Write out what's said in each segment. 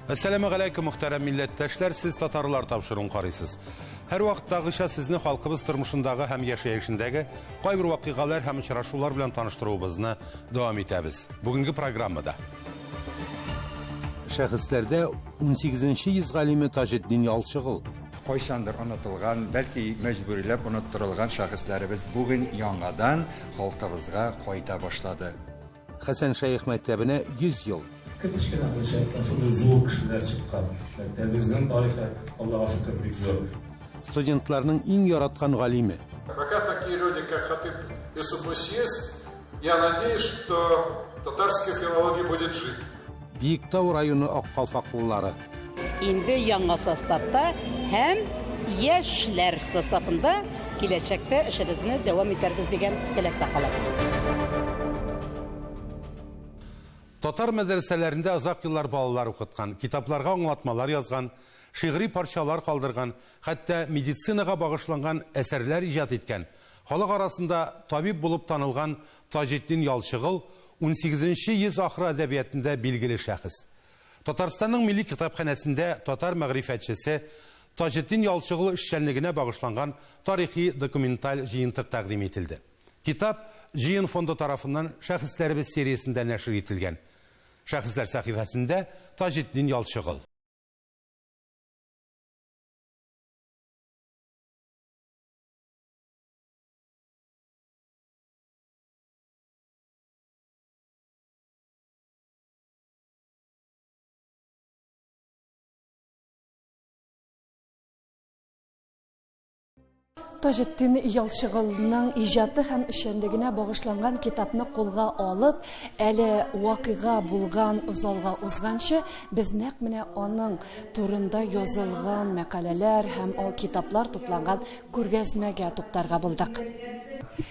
Әссәламу галәйкүм, мөхтәрәм милләттәшләр, сез татарлар тапшыруын карыйсыз. Һәр вакыттагыча сезне халкыбыз тормышындагы һәм яшәешендәге кайбер вакыйгалар һәм очрашулар белән таныштыруыбызны дәвам итәбез. Бүгенге программада Шәхесләрдә 18 йөз галиме Таҗетдин Ялчыгыл. Кайчандыр онытылган, бәлки мәҗбүриләп оныттырылган шәхесләребез бүген яңадан халкыбызга кайта башлады. Хәсән Шәех мәктәбенә 100 ел. Кечкенә мәктәптән шундый зур кешеләр чыккан. Мәктәбебезнең тарихы, Аллага шөкер, бик зур. Студентларның иң яраткан галиме. Пока такие люди, как Хатыб Юсупович есть, я надеюсь, что татарская филология будет жить. Биектау районы аккалфаклылары. Инде яңа составта һәм яшьләр составында киләчәктә эшебезне дәвам итәрбез дигән теләктә калам. Татар мәдрәсәләрендә озак еллар балалар укыткан, китапларга аңлатмалар язган, шигъри парчалар калдырган, хәтта медицинага багышланган әсәрләр иҗат иткән, халык арасында табиб булып танылган Таҗетдин Ялчыгыл унсигезенче йөз ахыры әдәбиятында билгеле шәхес. Татарстанның Милли китапханәсендә татар мәгърифәтчесе Таҗетдин Ялчыгыл эшчәнлегенә багышланган тарихи документаль җыентык тәкъдим ителде. Китап Җыен фонды тарафыннан Шәхесләребез сериясендә нәшер ителгән. Шәхесләр сәхифәсендә Таҗетдин Ялчыгыл. Таҗетдин Ялчыгылның иҗаты һәм эшчәнлегенә багышланган китапны кулга алып, әле вакыйга булган залга узганчы, без нәкъ менә аның турында язылган мәкаләләр һәм китаплар тупланган күргәзмәгә туктарга булдык.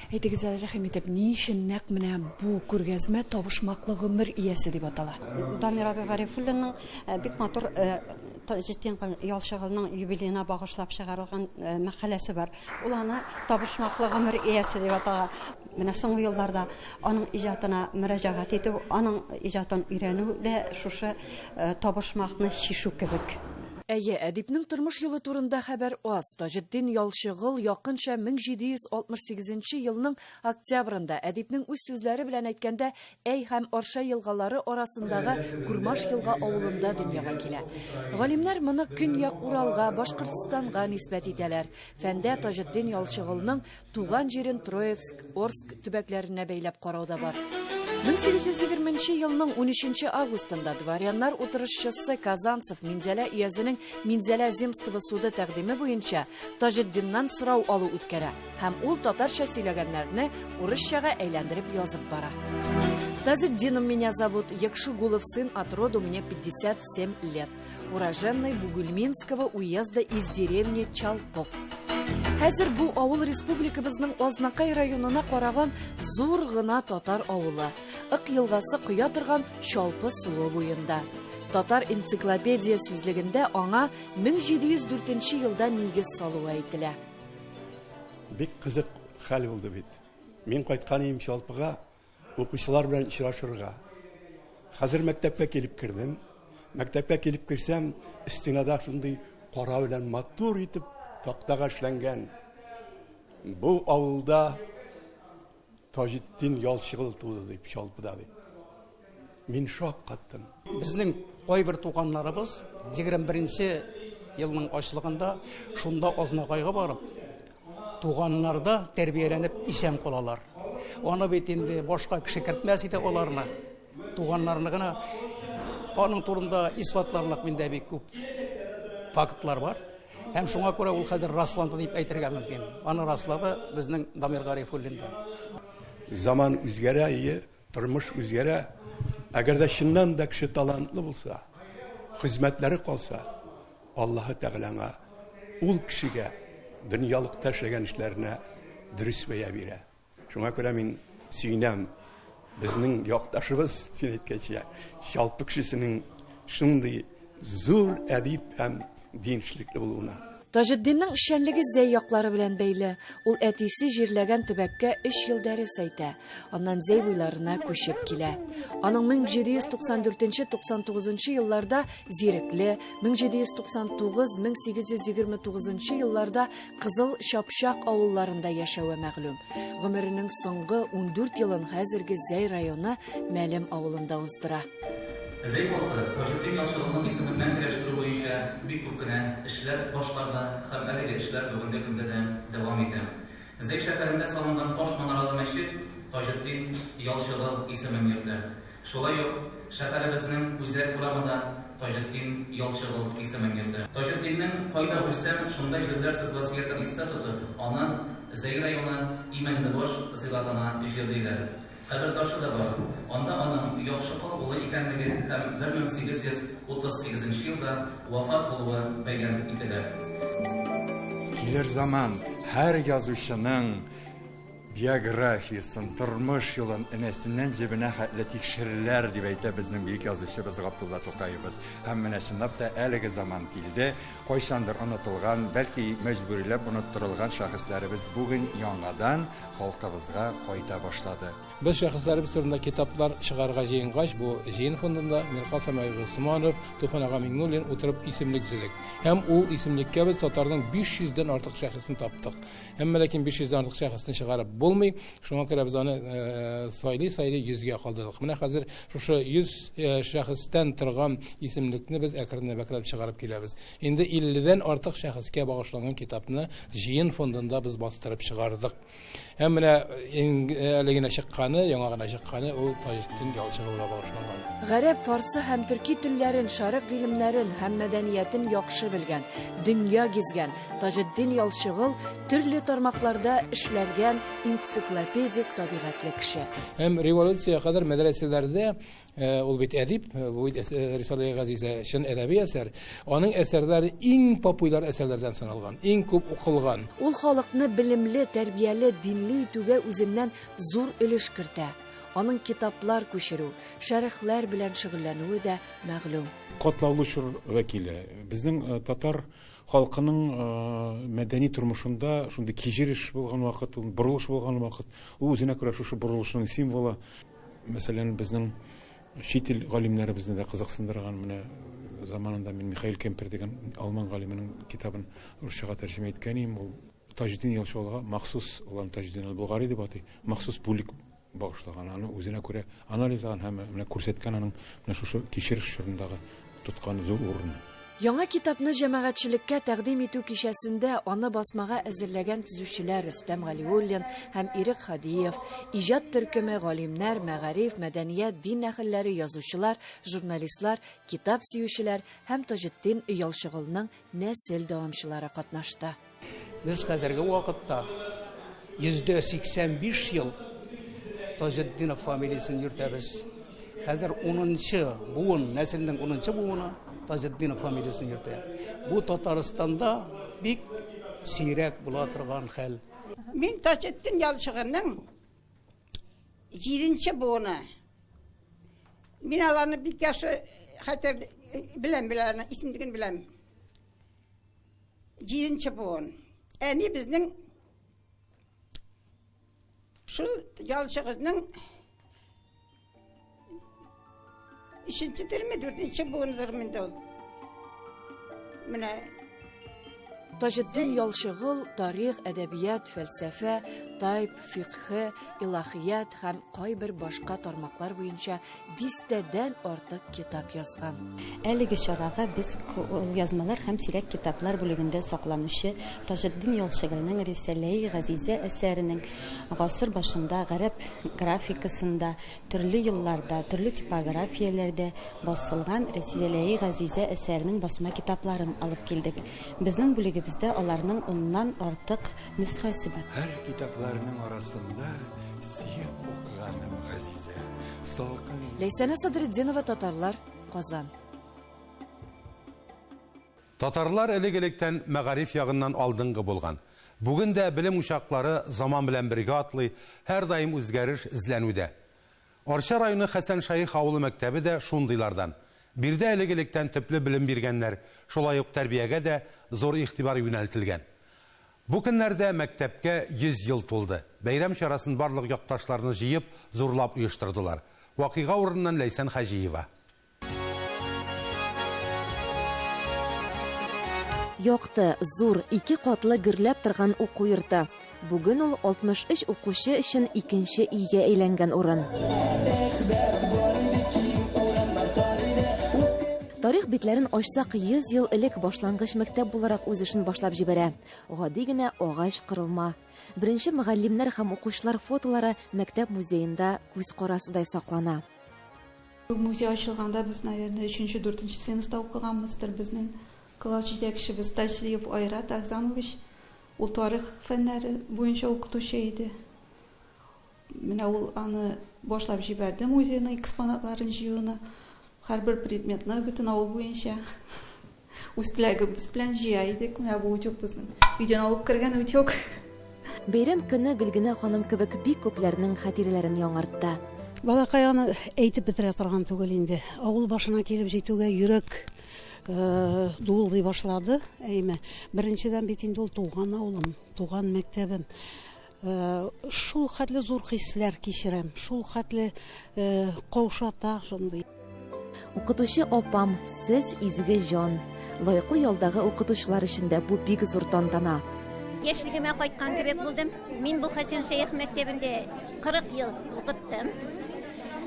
Әйтегез әле, рәхим итеп, ни өчен нәкъ менә бу күргәзмә Табышмаклы гомер иясе дип атала? Дамир абый Гарифуллинның бик матур Таҗетдин Ялчыгылның юбилеена багышлап чыгарылган мәкаләсе бар. Ул аны Табышмаклы гомер иясе дип атаган. Менә соңгы елларда аның иҗатына мөрәҗәгать итү, аның иҗатын өйрәнү дә шушы табышмакны чишү кебек. Әйе, әдипнең тормыш юлы турында хәбәр аз. Таҗетдин Ялчыгол якынча 1768 нче елның октябрендә, әдипнең үз сүзләре белән әйткәндә, Әй һәм Арча елгалары арасындагы Курмаш елга авылында дөньяга килә. Галимнәр моны Көньяк Уралга, Башкортстанга нисбәт итәләр. Фәндә Таҗетдин Ялчыголның Туган җирен Троицк, Орск төбәкләренә бәйләп карау да бар. 1820 нче елның 13 нче августында дворяннар утырышчысы Казанцев Минзәлә өязенең Минзәлә земство суды тәкъдиме буенча Таҗетдиннан сорау алу үткәрә һәм ул татарча сөйләгәннәрне урысчага әйләндереп язып бара. Тазетдином меня зовут, Якшигулов сын, от роду мне 57 лет. Уроженный Бугульминского уезда из деревни Чалков. Хәзер бу авыл республикабызның Азнакай районына караган зур гына татар авылы. Ык елгасы коя торган Чалпы суы буенда. Татар энциклопедия сүзлегендә аңа 1704 елда нигез салуы әйтелә. Бик кызык хәл булды бит. Мин кайткан идем Чалпыга, Укучылар белән очрашырга. Хәзер мәктәпкә килеп кердем. Мәктәпкә килеп керсәм, стенада шундый кара белән матур итеп тактага эшләнгән. Бу авылда Таҗетдин Ялчыгыл туды дип, Чалпыда дип. Мин шаккаттым. Безнең кайбер туганнарыбыз 21 елның ачлыгында шунда Азнакайга барып, туганнарда тәрбияләнеп исән калалар. Аны бит инде башка кеше кертмәс иде аларны. Туганнарны гына аның турында исбатларлык миндә бик күп фактлар бар. Һәм шуңа күрә ул хәзер расланды дип әйтергә мөмкин. Аны раслады безнең Дамир Гарифуллин да. Заман үзгәрә, ие, Тормыш үзгәрә. Әгәр дә чыннан да кеше талантлы булса, хезмәтләре калса, Аллаһы Тәгалә аңа ул кешегә дөньялыкта эшләгән эшләренә дөрес бәя бирә. Шуңа күрә мин сөенәм, безнең якташыбыз, син әйткәнчә, Чалпы кешесенең шундый зур әдип һәм дин эшлекле булуына. Таҗетдинның эшчәнлеге Зәй яклары белән бәйле. Ул әтисе җирләгән төбәккә өч ел дәрес әйтә. Аннан Зәй буйларына күчеп килә. Аның 1794-99 елларда Зирекле, 1799-1829 елларда Кызыл Чапчак авылларында яшәве мәгълүм. Гомеренең соңгы 14 елын хәзерге Зәй районы Мәлем авылында уздыра. Зәй халкы Таҗетдин Ялчыголның исемен мәңгеләштерү буенча бик күп кенә эшләр башкарды һәм әлеге эшләр бүгенге көндә дә дәвам итә. Зәй шәһәрендә салынган таш манаралы мәчет Таҗетдин Ялчыгол исемен йөртә. Шулай ук шәһәребезнең үзәк урамы да Таҗетдин Ялчыгол исемен йөртә. Таҗетдиннең Кайда үлсәм, шунда җирләрсез васыятен истә тотып, аны Зәй районы Имәнлебаш зиратына җирлиләр. Кабер ташы да бар. Анда аның яхшы кол улы икәнлеге һәм 1838 нче елда вафат булуы бәян ителә. Килер заман, һәр язучының биографиясен, тормыш юлын энәсеннән җебенә хәтле тикшерерләр, дип әйтә безнең бөек язучыбыз Габдулла Тукаебыз. Һәм менә чынлап та әлеге заман килде. Кайчандыр онытылган, бәлки мәҗбүриләп оныттырылган шәхесләребез бүген яңадан халкыбызга кайта башлады. Без шәхесләребез турында китаплар чыгарырга җыенгач, бу җыен фондында Миркасыйм ага Госманов, Туфан ага Миңнуллин утырып исемлек төзедек. Һәм ул исемлеккә без татарның 500 дән артык шәхесен таптык. Әмма ләкин 500 дән артык шәхесне чыгарып булмый, шуңа күрә без аны сайлый-сайлый 100 гә калдырдык. Менә хәзер шушы 100 шәхестән торган исемлекне без әкренләп-әкренләп чыгарып киләбез. Инде 50 дән артык шәхескә багышланган китапны җыен фондында без бастырып чыгардык. Һәм менә иң әле генә чыкканы, яңа гына чыкканы ул Таҗетдин Ялчыголга багышланган. Гарәп, фарсы һәм төрки телләрен, шәрык гыйлемнәрен һәм мәдәниятен яхшы белгән, дөнья гизгән Таҗетдин Ялчыгол төрле тармакларда эшләгән энциклопедик табигатьле кеше. Һәм революциягә кадәр мәдрәсәләрдә Ул бит әдип, бу бит Рисаләи Газизә чын әдәби әсәр. Аның әсәрләре иң популяр әсәрләрдән саналган, иң күп укылган. Ул халыкны белемле, тәрбияле, динле итүгә үзеннән зур өлеш кертә. Аның китаплар күчерү, шәрехләр белән шөгыльләнүе дә мәгълүм. Катлаулы чор вәкиле. Безнең татар халкының мәдәни тормышында шундый киҗереш булган вакыт, ул борылыш булган вакыт. Ул үзенә күрә шушы борылышның символы. Мәсәлән, безнең чит ил галимнәребезне дә кызыксындырган менә заманында мин Михаил Кемпер дигән алман галименең китабын русчага тәрҗемә иткән идем. Ул Таҗетдин Ялчыголга махсус, ул аны Таҗетдин әл-Болгари дип атый, махсус бүлек багышлаган, аны үзенә күрә анализлаган һәм менә күрсәткән аның менә шушы кичереш чорындагы тоткан зур урыны. Яңа китапны җәмәгатьчелеккә тәкъдим итү кичәсендә аны басмага әзерләгән төзүчеләр Рөстәм Галиуллин һәм Ирек Һадиев, иҗат төркеме, галимнәр, мәгариф, мәдәният, дин әһелләре, язучылар, журналистлар, китап сөючеләр һәм Таҗетдин Ялчыголның нәсел дәвамчылары катнашты. Без хәзерге вакытта 85 ел Таҗетдинов фамилиясен йөртәбез. Хәзер 10нчы буын, нәселнең 10нчы буыны Таҗетдинов фамилиясен йөртә. Бу Татарстанда бик сирәк була торган хәл. Мин Таҗетдин Ялчыгының җиденче буыны. Мин аларны бик яхшы хәтер беләм, беләм, исемлеген беләм. Җиденче буын. Әни безнең шул ялчыгызның өченчедерме, дүртенче буыныдыр инде ул. Менә Таҗетдин Ялчыгол тарих, әдәбият, фәлсәфә, тайп, фикъһе, илаһият һәм кайбер башка тармаклар буенча Дистәдән артык китап язган. Әлеге чарага без кулъязмалар һәм сирәк китаплар бүлегендә сакланучы Таҗетдин Ялчыгөлнең Рисаләи Газизә әсәренең гасыр башында гарәп графикасында төрле елларда, төрле типографияләрдә басылган Рисаләи Газизә әсәренең басма китапларын алып килдек. Безнең бүлегебездә аларның уннан артык нөсхәсе бар. Һәр китапларның арасында сөеп укыганым Газизә. Салкын. Ләйсәнә Садретдинова, Татарлар, Казан. Татарлар элек-электән мәгариф ягыннан алдынгы булган. Бүген дә белем учаклары заман белән бергә атлый, һәрдаим үзгәреш, эзләнүдә. Арча районы Хәсәншәех авылы мәктәбе дә шундыйлардан. Биредә элек-электән төпле белем биргәннәр, шулай ук тәрбиягә дә зур игътибар юнәлтелгән. Бу көннәрдә мәктәпкә 100 ел тулды. Бәйрәм чарасын барлык якташларны җыеп, зурлап оештырдылар. Вакыйга урыныннан Ләйсән Хаҗиева. Якты, зур, ике катлы гөрләп торган уку йорты. Бүген ул 63 укучы өчен икенче өйгә әйләнгән урын. Тарих битләрен ачсак, 100 ел элек башлангыч мәктәп буларак үз эшен башлап җибәрә. Гади генә агач корылма. Беренче мөгаллимнәр һәм укучылар фотолары мәктәп музеенда күз карасыдай саклана. Музей ачылганда без, наверное, өченче, дүртенче сыйныфта укыганбыздыр. Безнең класс җитәкчебез Таҗиев Айрат Агзамович, ул тарих фәннәре буенча укытучы иде. Менә ул аны башлап җибәрде музейның экспонатларын җыюны. Һәрбер предметны бөтен авыл буенча үз теләгебез белән җыя идек. Менә бу утюг безнең өйдән алып кергән утюг. Бәйрәм көне Гөлгенә ханым кебек бик күпләрнең хатирәләрен яңартты. Балакай аны әйтеп бетерә торган түгел инде. Авыл башына килеп җитүгә йөрәк дуылдый башлады. Әйме, беренчедән бит инде ул туган авылым, туган мәктәбем. Шул хәтле зур хисләр кичерәм, шул хәтле каушата шундый. Укытучы апам, сез изге җан. Лаеклы ялдагы укытучылар өчен дә бу бик зур тантана. Яшьлегемә кайткан кебек булдым. Мин бу Хәсән Шәех мәктәбендә 40 ел укыттым.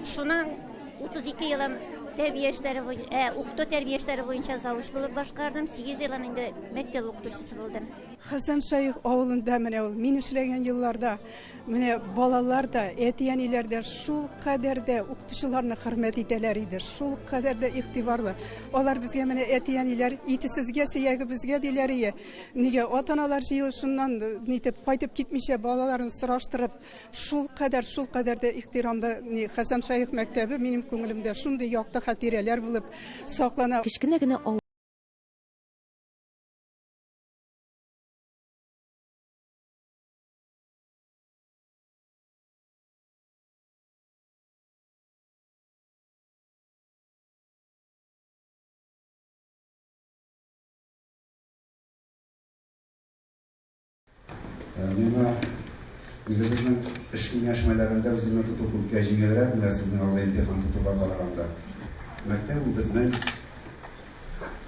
Шуның 32 елын тәрбия эшләре, ә, укыту тәрбия эшләре буенча завуч булып башкардым. 8 елын инде мәктәп укытучысы булдым. Хәсәншәех авылында менә ул мин эшләгән елларда менә балалар да, әти-әниләр дә шул кадәр дә укытучыларны хөрмәт итәләр иде, шул кадәр дә игътибарлы. Алар безгә менә әти-әниләр ите сезгә, сөяге безгә диләр ие. Нигә ата-аналар җыелышыннан нитеп кайтып китмичә балаларын сораштырып, шул кадәр, шул кадәр дә ихтирамлы ни Хәсәншәех мәктәбе минем күңелемдә шундый якты хатирәләр булып саклана. Кечкенә генә Миңа үзебезнең эш киңәшмәләрендә үземне тоту күпкә җиңелрәк, менә сезнең алда имтихан тотуга караганда. Мәктәп ул безнең,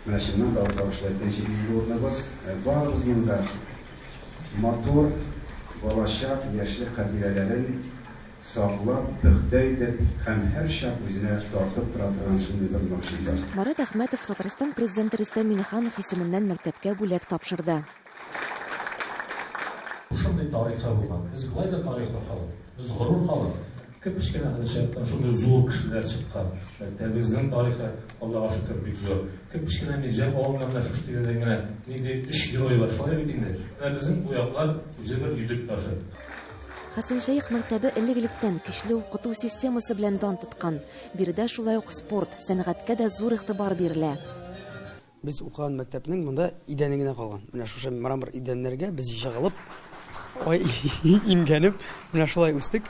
менә чыннан да уртак әйткәнчә, изге урыныбыз. Барыбызның да матур балачак, яшьлек хатирәләрен саклап, пөхтә итеп һәм һәрчак үзенә тартып тора торган шундый бер могҗиза. Марат Әхмәтов Татарстан Президенты Рөстәм Миңнеханов исеменнән мәктәпкә бүләк тапшырды. Шундый тарихы булган. Без болай да тарихлы халык. Без горур халык. Кеп-кечкенә Хәдичәттән шундый зур кешеләр чыккан. Мәктәбебезнең тарихы, Аллага шөкер, бик зур. Кеп-кечкенә Мирҗәм авылыннан менә шушы тирәдән генә нинди өч герой бар, шулай бит инде. Менә безнең бу яклар үзе бер йөзек ташы. Хәсәншәех мәктәбе элек-электән көчле укыту системасы белән дан тоткан. Биредә шулай ук спорт, сәнгатькә дә зур игътибар бирелә. Без укыган мәктәпнең монда идәне генә калган. Менә шушы мрамор идәннәргә без җыгылып, ай имгәнеп, менә шулай үстек.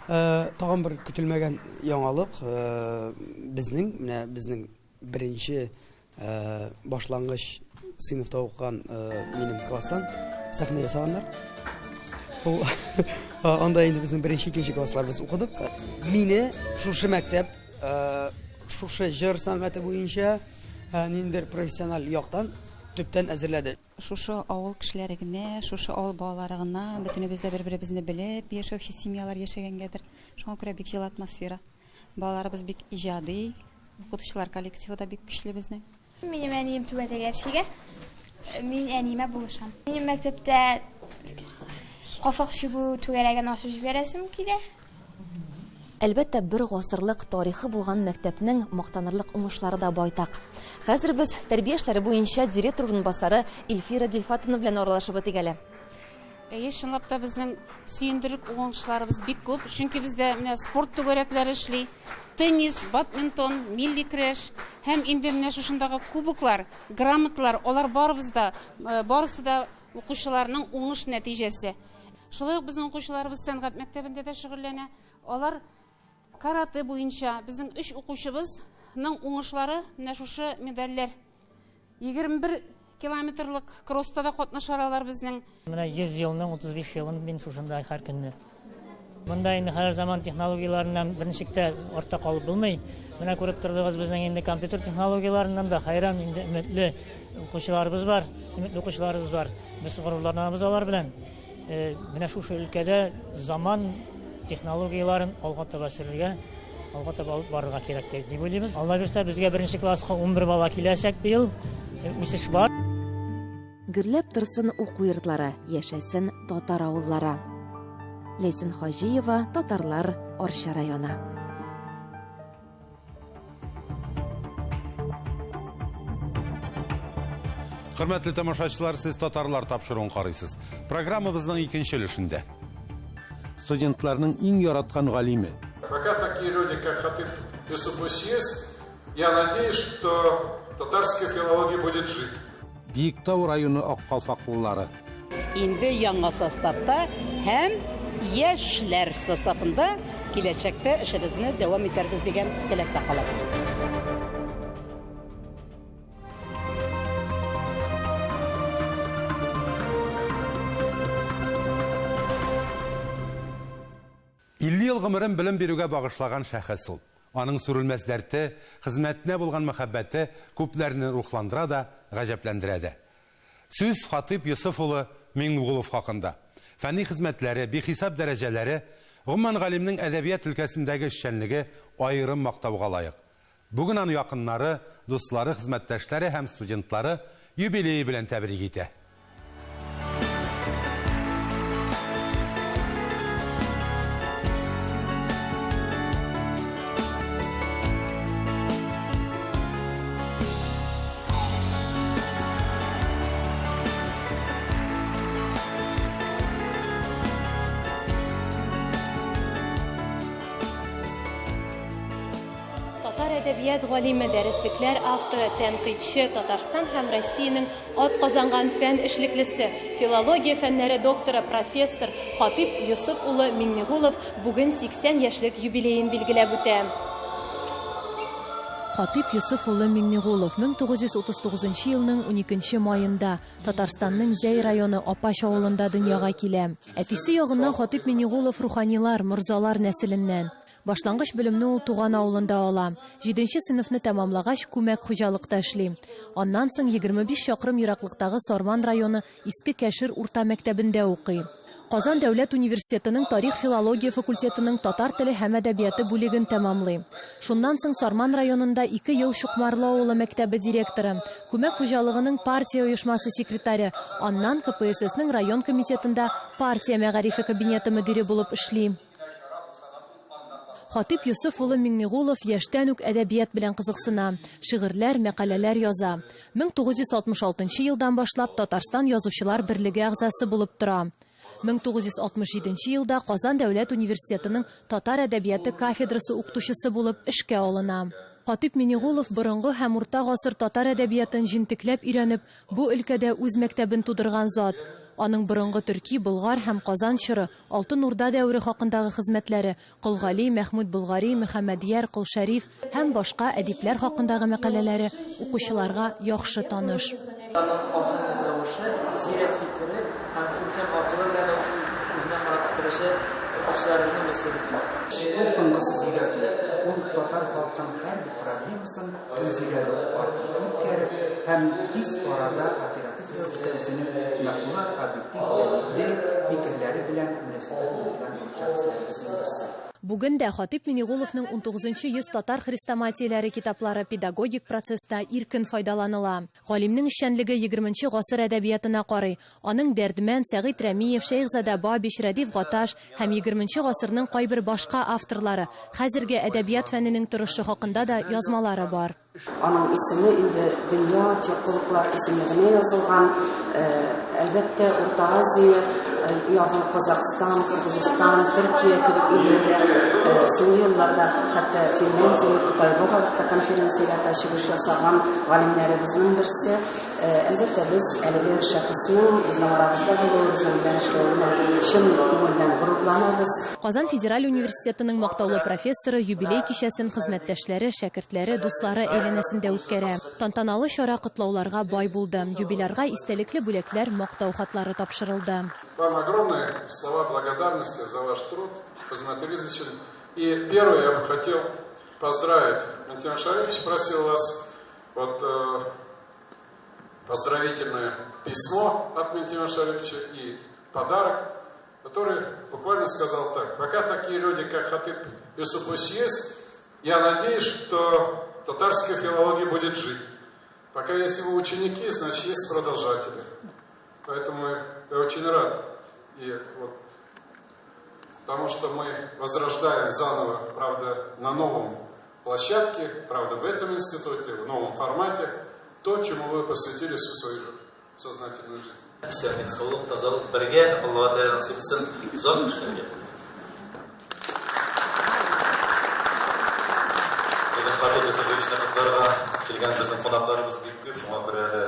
Э, тагын бер көтелмәгән яңалык, э, безнең, менә безнең беренче э, башлангыч сыйныфта укыган минем класстан сәхнә ясаганнар. Ул анда инде безнең беренче, икенче класслар без укыдык. Мине шушы мәктәп, шушы җыр сәнгате буенча ниндидер профессиональ яктан төптән әзерләде. Шушы авыл кешеләре генә, шушы авыл балалары гына, бөтенебез дә бер-беребезне белеп яшәүче семьялар яшәгәнгәдер. Шуңа күрә бик җылы атмосфера. Балаларыбыз бик иҗади, укытучылар коллективы да бик көчле безнең. Минем әнием түбәтәйләр чигә. Мин әниемә булышам. Минем мәктәптә кафак чигү түгәрәген ачып җибәрәсем килә. Әлбәттә, бер гасырлык тарихы булган мәктәпнең мактанырлык уңышлары да байтак. Хәзер без тәрбия эшләре буенча директор урынбасары Илфира Дилфатовна белән аралашып үтик әле. Әйе, чынлап та безнең сөендерек уңышларыбыз бик күп, чөнки бездә менә спорт түгәрәкләре эшли, теннис, бадминтон, милли көрәш һәм инде менә шушындагы кубоклар, грамоталар, алар барыбыз да, э, барысы да укучыларның уңыш нәтиҗәсе. Шулай ук безнең укучыларыбыз сәнгать мәктәбендә дә шөгыльләнә. Алар карате буенча безнең өч укучыбыз Балаларның уңышлары менә шушы медальләр. 21 километрлык кросста да катнашалар алар безнең. Менә 100 елның 35 елын мин шушында һәр көнне. Монда инде хәзер заман технологияләреннән берничек тә артта калып булмый. Менә күреп тордыгыз, безнең инде компьютер технологияләреннән дә хәйран инде өметле укучыларыбыз бар, өметле укучыларыбыз бар. Без горурланабыз алар белән. Менә шушы өлкәдә заман технологияләрен алга таба сөрергә, алга таба алып барырга кирәк дип уйлыйбыз. Алла бирсә, безгә беренче класска 11 бала киләчәк быел. Үсеш бар. Гөрләп торсын уку йортлары, яшәсен татар авыллары. Ләйсән Хаҗиева, Татарлар, Арча районы. Хөрмәтле тамашачылар, сез татарлар тапшыруын карыйсыз. Программабызның икенче өлешендә. Студентларның иң яраткан галиме. Пока такие люди, как Хатыб Юсупович есть, я надеюсь, что татарская филология будет жить. Биектау районы аккалфаклылары. Инде яңа составта һәм яшьләр составында киләчәктә эшебезне дәвам итәрбез дигән теләктә калам. 50 ел гомерен белем бирүгә багышлаган шәхес ул. Аның сүрелмәс дәрте, хезмәтенә булган мәхәббәте күпләрне рухландыра да, гаҗәпләндерә дә. Сүз Хатыйп Йосыф улы Миңнегулов хакында. Фәнни хезмәтләре, бихисап дәрәҗәләре, гомумән, галимнең әдәбият өлкәсендәге эшчәнлеге аерым мактауга лаек. Бүген аны якыннары, дуслары, хезмәттәшләре һәм студентлары юбилее белән тәбрик итә. Татар әдәбият галиме, дәреслекләр авторы, тәнкыйтьче, Татарстан һәм Россиянең атказанган фән эшлеклесе, филология фәннәре докторы, профессор Хатыйп Йосыф улы Миңнегулов бүген 80 яшьлек юбилеен билгеләп үтә. Хатыйп Йосыф улы Миңнегулов 1939 елның уникенче маенда Татарстанның Зәй районы Апач авылында дөньяга килә. Әтисе ягыннан Хатыйп Миңнегулов руханилар, морзалар нәселеннән. Башлангыч белемне ул туган авылында ала. Җиденче сыйныфны тәмамлагач, күмәк хуҗалыкта эшли. Аннан соң 25 чакрым ераклыктагы Сарман районы Иске Кәшер урта мәктәбендә укый. Казан дәүләт университетының тарих-филология факультетының татар теле һәм әдәбияты бүлеген тәмамлый. Шуннан соң Сарман районында ике ел Чукмарлы авылы мәктәбе директоры, күмәк хуҗалыгының партия оешмасы секретаре, аннан КПССның район комитетында партия мәгарифе кабинеты мөдире булып эшли. Хатыйп Йосыф улы Миңнегулов яшьтән үк әдәбият белән кызыксына, шигырьләр, мәкаләләр яза. 1966 елдан башлап Татарстан Язучылар берлеге әгъзасы булып тора. 1967 елда Казан дәүләт университетының татар әдәбияты кафедрасы укытучысы булып эшкә алына. Хатыйп Минегулов борынгы һәм урта гасыр татар әдәбиятын җентекләп өйрәнеп, бу өлкәдә үз мәктәбен тудырган зат. Аның борынгы төрки, болгар һәм Казан чоры, Алтын Урда дәвере хакындагы хезмәтләре, Кол Гали, Мәхмүд Болгари, Мөхәммәдьяр, Кол Шәриф һәм башка әдипләр хакындагы мәкаләләре укучыларга яхшы таныш. Аның аһәңле тавышы, зирәк фикере һәм күркәм акылы белән ул үзенә каратып торучы укучыларыбызның берсе безнең. Ул тынгысыз йөрәкле, ул татар халкының һәрбер проблемасын үз йөрәге аркылы үткәреп һәм тиз арада оператив рәвештә үзенең ныклы, объектив, дәлилле фикерләре белән мөнәсәбәт белдергән зур шәхесләребезнең берсе. Бүген дә Хатыйп Минигуловның унтугызынчы йөз татар хрестоматияләре китаплары педагогик процесста иркен файдаланыла. Галимнең эшчәнлеге егерменче гасыр әдәбиятына карый. Аның Дәрдмәнд, Сәгыйть Рәмиев, Шәехзадә Бабич, Рәдиф Гаташ һәм егерменче гасырның кайбер башка авторлары, хәзерге әдәбият фәненең торышы хакында да язмалары бар. Аның исеме инде дөнья тюркологлар исемлегенә язылган. Әлбәттә, Урта Азия ягы, Казахстан, Кыргызстан, Төркия кебек илләрдә соңгы елларда хәтта Финляндия, Кытайга барып та конференцияләрдә чыгыш ясаган галимнәребезнең берсе. Әлбәттә, без әлеге шәхеснең безнең арабызда булуы, безнең белән эшләве белән чын күңелдән горурланабыз. Казан федераль университетының мактаулы профессоры юбилей кичәсен хезмәттәшләре, шәкертләре, дуслары әйләнәсендә үткәрә. Тантаналы чара котлауларга бай булды. Юбилярга истәлекле бүләкләр, мактау хатлары тапшырылды. Вам огромные слова благодарности за ваш труд, хезмәтегез өчен. И первое, я бы хотел поздравить. Минтимер Шарипович просил вас вот э, поздравительное письмо от Минтимера Шариповича и подарок, который буквально сказал так. Пока такие люди, как Хатыб Юсупович есть, я надеюсь, что татарская филология будет жить. Пока есть его ученики, значит, есть продолжатели. Поэтому я очень рад. И вот потому что мы возрождаем заново, правда, на новом площадке, правда, в этом институте, в новом формате, то, чему вы посвятили всю свою сознательную жизнь. Исәнлек, саулык, тазалык бергә Аллаһ Тәгалә насыйп итсен, озак эшләргә. Бүген Хатыйп Юсуфовичны котларга килгән безнең кунакларыбыз бик күп, шуңа күрә әле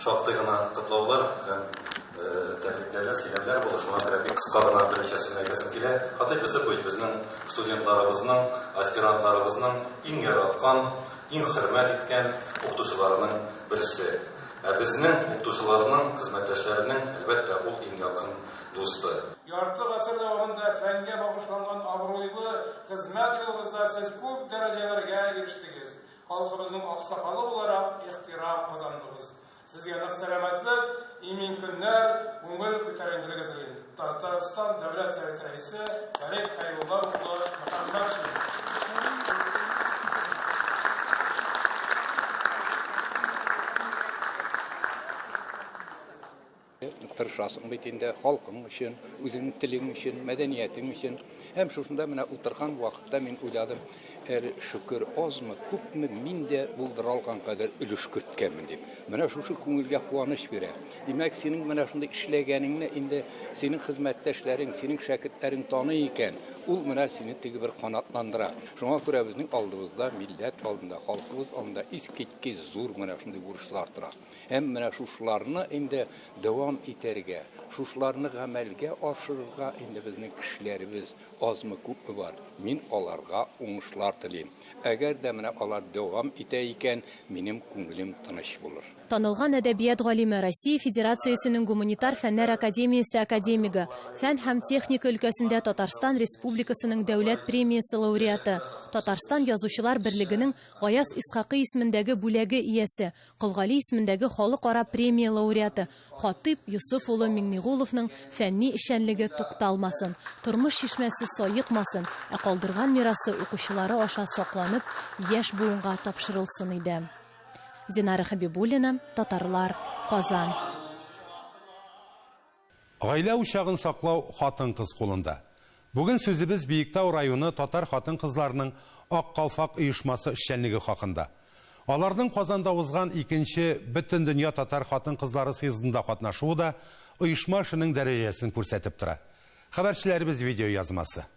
шактый гына котлаулар һәм тәбрикләүләр, сәламләр булыр. Шуңа күрә бик кыска гына берничә сүз әйтәсем килә. Хатыйп Юсуфович безнең студентларыбызның, аспирантларыбызның иң яраткан, иң хөрмәт иткән укытучыларының берсе. Ә безнең укытучыларның, хезмәттәшләренең, әлбәттә, ул иң якын дусты. Ярты гасыр дәвамында фәнгә багышланган абруйлы хезмәт юлыгызда сез күп дәрәҗәләргә ирештегез, халкыбызның аксакалы буларак ихтирам казандыгыз. Сезгә нык сәламәтлек, имин көннәр, күңел күтәренкелеге телим. Татарстан Дәүләт Советы Рәисе Фәрит Хәйрулла улы Мөхәммәтшин. Тырышасың бит инде халкың өчен, үзеңнең телең өчен, мәдәниятең өчен. Һәм шушында менә утырган вакытта мин уйладым, әле шөкер, азмы, күпме мин дә булдыра алган кадәр өлеш керткәнмен дип. Менә шушы күңелгә куаныч бирә. Димәк, синең менә шундый эшләгәнеңне инде синең хезмәттәшләрең, синең шәкертләрең таный икән, ул менә сине теге бер канатландыра. Шуңа күрә безнең алдыбызда, милләт алдында, халкыбыз алдында искиткеч зур менә шундый бурычлар тора. Һәм менә шушыларны инде дәвам итәргә, шушыларны гамәлгә ашырырга инде безнең кешеләребез азмы-күпме бар. Мин аларга уңышлар телим. Әгәр дә менә алар дәвам итә икән, минем күңелем тыныч булыр. Танылган әдәбият галиме, Россия Федерациясенең Гуманитар фәннәр академиясе академигы, фән һәм техника өлкәсендә Татарстан Республикасының Дәүләт премиясе лауреаты, Татарстан Язучылар берлегенең Гаяз Исхакый исемендәге бүләге иясе, Кол Гали исемендәге халыкара премия лауреаты Хатыйп Йосыф улы Миңнегуловның фәнни эшчәнлеге тукталмасын, тормыш чишмәсе саекмасын, ә калдырган мирасы укучылары аша сакланып, яшь буынга тапшырылсын иде. Динара Хәбибуллина, Татарлар, Казан. Гаилә учагын саклау хатын-кыз кулында. Бүген сүзебез Биектау районы татар хатын-кызларының Ак калфак оешмасы эшчәнлеге хакында. Аларның Казанда узган икенче Бөтендөнья татар хатын-кызлары съездында катнашуы да оешма эшенең дәрәҗәсен күрсәтеп тора. Хәбәрчеләребез видеоязмасы.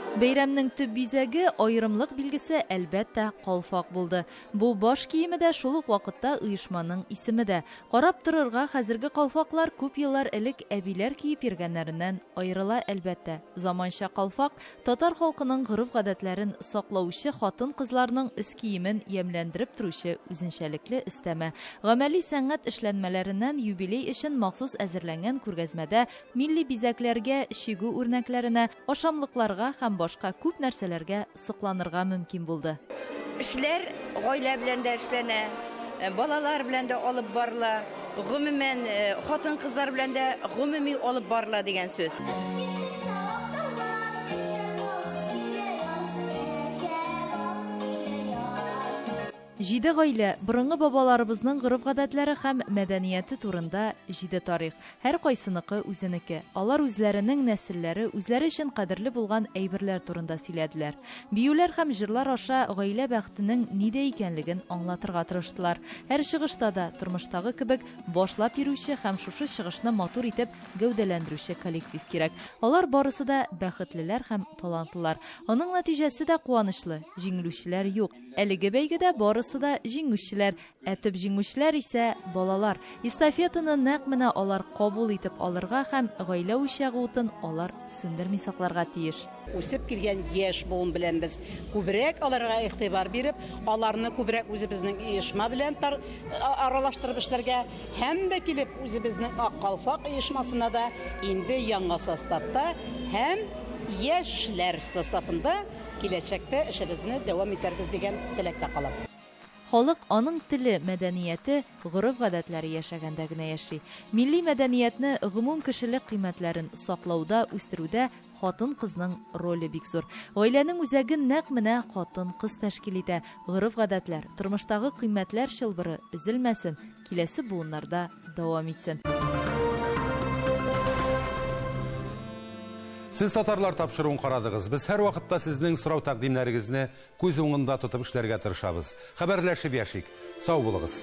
Бәйрәмнең төп бизәге, аерымлык билгесе, әлбәттә, калфак булды. Бу баш киеме дә, шул ук вакытта оешманың исеме дә. Карап торырга, хәзерге калфаклар күп еллар элек әбиләр киеп йөргәннәреннән аерыла, әлбәттә. Заманча калфак, татар халкының гореф-гадәтләрен саклаучы хатын-кызларның өс киемен ямьләндереп торучы үзенчәлекле өстәмә. Гамәли сәнгать эшләнмәләреннән юбилей өчен махсус әзерләнгән күргәзмәдә Милли бизәкләргә, чигү үрнәкләренә, ашамлыкларга һәм башка күп нәрсәләргә сокланырга мөмкин булды. Эшләр гаилә белән дә эшләнә, балалар белән дә алып барыла, гомумән, хатын-кызлар белән дә гомуми алып барыла дигән сүз. Җиде гаилә, борынгы бабаларыбызның гореф-гадәтләре һәм мәдәнияте турында җиде тарих. Һәркайсыныкы үзенеке. Алар үзләренең нәселләре, үзләре өчен кадерле булган әйберләр турында сөйләделәр. Биюләр һәм җырлар аша гаилә бәхетенең нидә икәнлеген аңлатырга тырыштылар. Һәр чыгышта да, тормыштагы кебек, башлап йөрүче һәм шушы чыгышны матур итеп гәүдәләндерүче коллектив кирәк. Алар барысы да бәхетлеләр һәм талантлылар. Аның нәтиҗәсе дә куанычлы, җиңелүчеләр юк. Әлеге бәйгедә барысы барысы да җиңүчеләр. Ә төп җиңүчеләр исә, балалар. Эстафетаны нәкъ менә алар кабул итеп алырга һәм гаилә учагы утын алар сүндерми сакларга тиеш. Үсеп килгән яшь буын белән без күбрәк аларга игътибар биреп, аларны күбрәк үзебезнең оешма белән аралаштырып эшләргә һәм дә килеп үзебезнең Ак калфак оешмасына да инде яңа составта һәм яшьләр составында киләчәктә эшебезне дәвам итәрбез дигән теләктә калам. Халык аның теле, мәдәнияте, гореф-гадәтләре яшәгәндә генә яши. Милли мәдәниятне, гомумкешелек кыйммәтләрен саклауда, үстерүдә хатын-кызның роле бик зур. Гаиләнең үзәген нәкъ менә хатын-кыз тәшкил итә. Гореф-гадәтләр, тормыштагы кыйммәтләр чылбыры өзелмәсен, киләсе буыннарда дәвам итсен. Сез Татарлар тапшыруын карадыгыз. Без һәрвакытта сезнең сорау-тәкъдимнәрегезне Күз уңында тотып эшләргә тырышабыз. Хәбәрләшеп яшик. Сау булыгыз.